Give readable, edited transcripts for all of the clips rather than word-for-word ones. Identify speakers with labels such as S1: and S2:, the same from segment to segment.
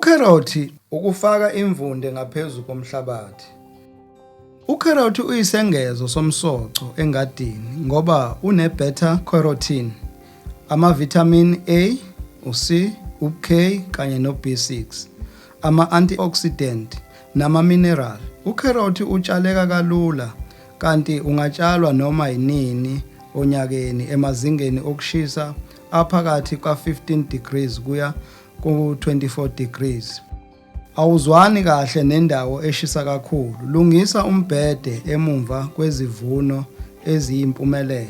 S1: Ukherothi ukufaka imvunde ngaphezu komhlabathi. Ukherothi uyisengezo somsoco engadini ngoba une-beta carotene, amavithamini A, u-C, u-K kanye no-B6, ama-antioxidant nama-mineral. Ukherothi utshaleka kalula kanti ungatshalwa noma yinini onyakeni emazingeni okushisa aphakathi ka-15 degrees kuya ku-24 degrees. Awuzwani kahle nendawo eshisa kakhulu. Lungisa umbhede emumva kwezivuno eziyimpumelelo.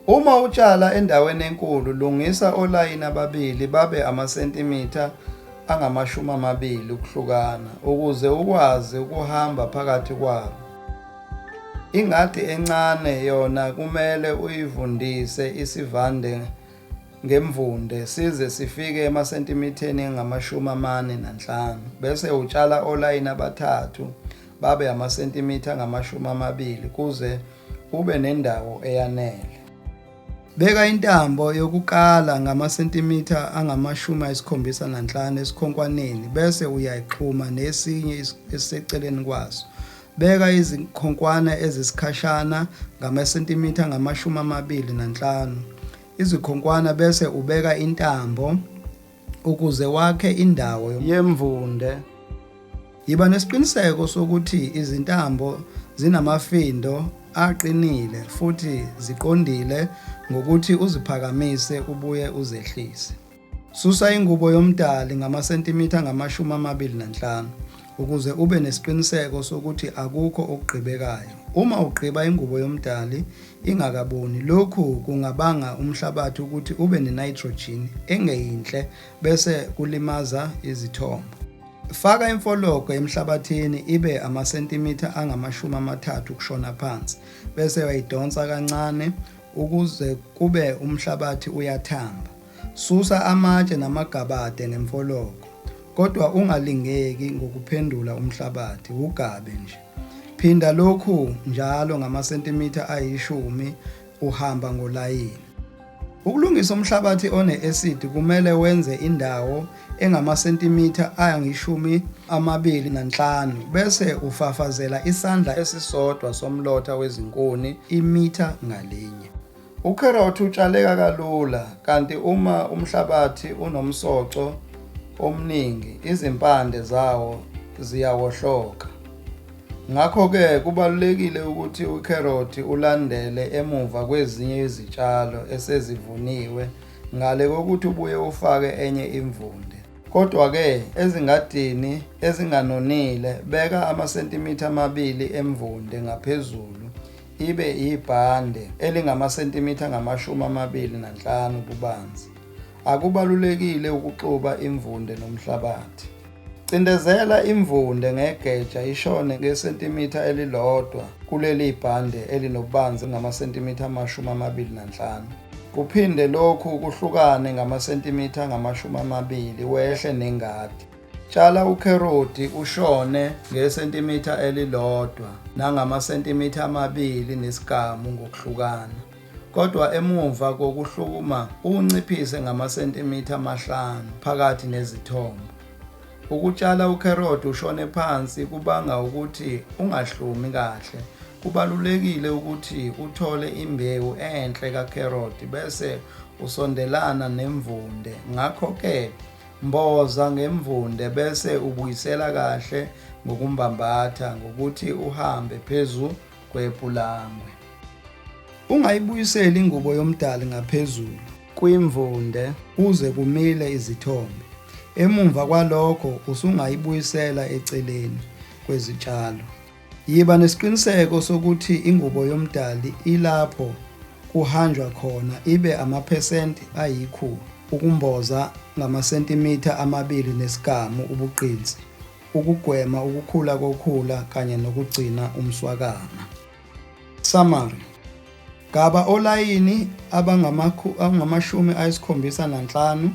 S1: Uma utshala endaweni enkulu, lungisa olayini ababili babe amasentimitha angama-20 ukuhlukana ukuze ukwazi ukuhamba phakathi kwabo. Ingadi encane yona kumele uyivundise isivande ngemvunde size sifike emasentimitheni angama-45 bese utshala olayini abathathu babe amasentimitha angama-20 kuze ube nendawo eyanele. Beka intambo yokukala ngamasentimitha angama-75 esikhonkwaneni bese uyayixhuma nesinye esiseceleni kwaso. Beka izikhonkwane ezisikhashana ngamasentimitha angama-25 izikhonkwana bese ubeka intambo ukuze wakhe indawo yemvunde. Yiba nesiqiniseko sokuthi izintambo zinamafindo aqinile futhi ziqondile ngokuthi uziphakamise ubuye uzehlise. Susa ingubo yomdali ngamasentimitha angama-25 ukuze ube nesiqiniseko sokuthi akukho okugqibekayo. Uma ugqiba ingubo yomdali ingakabuni, lokhu kungabanga umhlabathi ukuthi ube nenayithrojini engeyinhle bese kulimaza izithombo. Faka imfologo emhlabathini ibe amasentimitha angama-30 ukushona phansi bese uyayidonsa kancane ukuze kube umhlabathi uyathamba. Susa amatshe namagabade ngemfologo, kodwa ungalingeki ngokuphendula umhlabathi, wugabe nje. Phinda lokhu njalo ngamasentimitha ayishumi uhamba ngolayini. Ukulungisa umhlabathi one-acid kumele wenze indawo engamasentimitha angama-25 bese ufafazela isandla esisodwa somlotha wezinkuni imitha ngalinye. Ukherothi utshaleka kalula kanti uma umhlabathi unomsoco omningi izimpande zawo ziyawohloka. Ngakho-ke kubalulekile ukuthi ukherothi ulandele emuva kwezinye izitshalo esezivuniwe ngale kokuthi ubuye ufake enye imvunde. Kodwa-ke ezingadini ezinganonile beka amasentimitha amabili emvunde ngaphezulu ibe ibhande elingamasentimitha angama-25 ububanzi. Akubalulekile ukuxuba imvunde nomhlabathi. Cindezela imvunde ngegeja ishone ngesentimitha elilodwa kuleli bhande elinobubanzi ngamasentimitha ama-25. Kuphinde lokhu kuhlukane ngamasentimitha angama-20 wehle nengadi. Tshala ukherothi ushone ngesentimitha elilodwa nangamasentimitha amabili nesigamu ngokuhlukana, kodwa emuva kokuhluma uwunciphise ngamasentimitha amahlanu phakathi nezithombo. Ukutshala ukherothi ushone phansi kubanga ukuthi ungahlumi kahle. Kubalulekile ukuthi uthole imbewu enhle kakherothi bese usondelana nemvunde ngakho-ke Mboza ngemvunde bese ubuyisela kahle ngokumbambatha ngokuthi uhambe phezu kwepulangwe. Ungayibuyiseli ingubo yomdali ngaphezulu kwimvunde kuze kumile izithombe. Emumva kwalokho usungayibuyisela eceleni kwezitshalo. Yiba nesiqiniseko sokuthi ingubo yomdali ilapho kuhanjwa khona ibe amaphesenti ayikhulu ukumboza ngamasentimitha amabili nesigamu ubugqinsi ukugwema ukukhula kokhula kanye nokugcina umswakama. Summary. Gaba olayini abangama-75.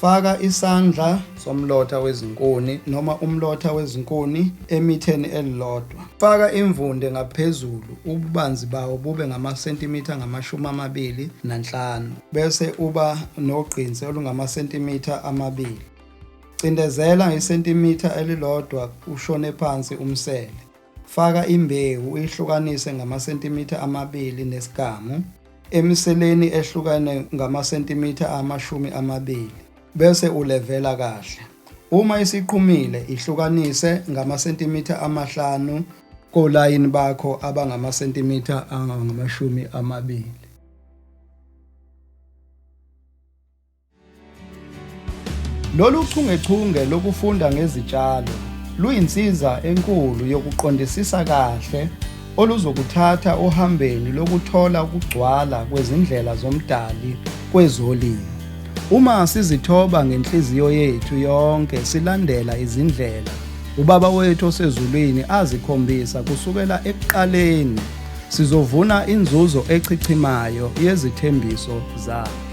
S1: Faka isandla somlotha wezinkuni noma umlotha wezinkuni emitheni elilodwa. Faka imvunde ngaphezulu ububanzi bawo bube ngamasentimitha angama-25 bese uba nogqinsi olungamasentimitha amabili. Cindezela ngesentimitha elilodwa ushone phansi umsele. Faka imbewu uyihlukanise ngamasentimitha amabili nesigamu emiseleni ehlukene ngamasentimitha ama-20 bese ulevela kahle. Uma isiqhumile ihlukanise ngamasentimitha amahlanu kolayini bakho abangamasentimitha angama-20. Lolu chungechunge lokufunda ngezitshalo luyinsiza enkulu yokuqondisisa kahle oluzokuthatha ohambeni lokuthola ukugcwala kwezindlela zoMdali kwezolimo. Uma sizithoba ngenhliziyo yethu yonke silandela izindlela uBaba wethu osezulwini azikhombisa kusukela ekuqaleni, sizovuna inzuzo echichimayo yezithembiso zakhe.